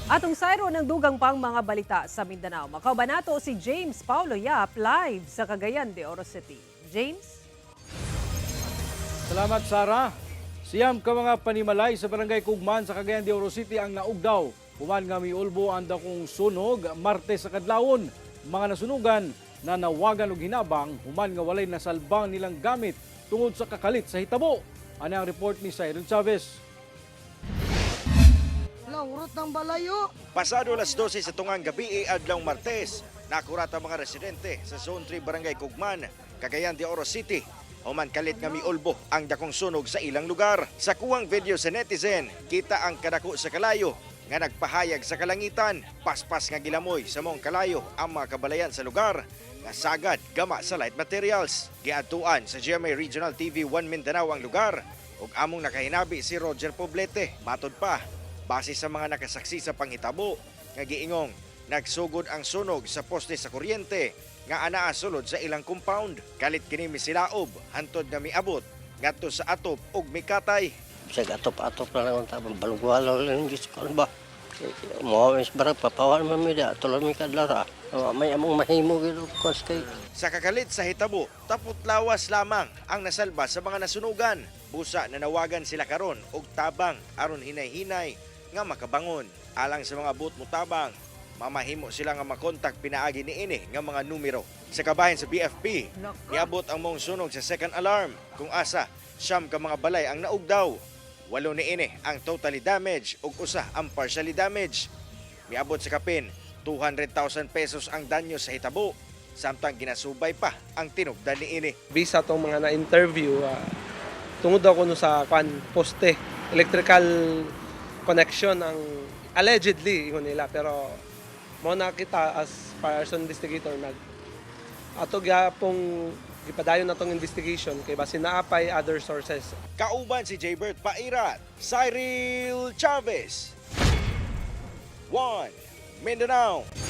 Atong sayro ng dugang pang mga balita sa Mindanao. Makauban nato si James Paulo Yap live sa Cagayan de Oro City. James? Salamat, Sara. 9 ka mga panimalay sa Barangay Kugman sa Cagayan de Oro City ang naugdaw human nga miulbo ang dakong sunog Martes sa kadlawon. Mga nasunugan na nawagan og hinabang human nga walay nasalbang nilang gamit tungod sa kakalit sa hitabo. Ano ang report ni Cyril Chavez? Lang, urot ng balayo. Pasado alas 12 sa tungang gabi adlaw Martes, nakurat ang mga residente sa Zone 3 Barangay Kugman, Cagayan de Oro City. Human kalit nga miulbo ang dakong sunog sa ilang lugar. Sa kuwang video sa netizen, kita ang kadako sa kalayo nga nagpahayag sa kalangitan. Paspas nga gilamoy sa mong kalayo ang mga kabalayan sa lugar nga sagad gama sa light materials. Giadtuan sa GMA Regional TV 1 Mindanao ang lugar ug among nakahinabi si Roger Poblete. Matod pa, base sa mga nakasaksi sa panghitabo, nga giingong nagsugod ang sunog sa poste sa kuryente nga anaa sulod sa ilang compound. Kalit kini misilaob hantod nga miabot ngadto sa atop ug mikatay. Bisag atop-atop na lang ang tabang balugwalo lang Diyos ko, ano ba? Mo is barang papawan man mi da tulad mi kadlara. May among mahimo gid of course kay Sa kakalit sa hitabo, tapot lawas lamang ang nasalba sa mga nasunugan. Busa nanawagan sila karon og tabang aron hinay-hinay nga makabangon. Alang sa mga buot mo tabang, mamahimo sila nga makontak pinaagi niini nga mga numero. Sa kabahin sa BFP, niabot ang mong sunog sa second alarm kung asa 9 ka mga balay ang naugdaw. 8 niini ang totally damage ug 1 ang partially damage. Miabot sa kapin 200,000 pesos ang danyo sa hitabo samtang ginasubay pa ang tinubdan niini. Based sa atong mga na-interview, tungod daw kuno sa kwan poste, electrical connection ang allegedly ingon nila, pero mo nakita as fire arson investigator nag ato gyapong gipadayon natong investigation kay basin naapay other sources. Kauban si Jaybert Pairat, Cyril Chavez. 1 Mindanao.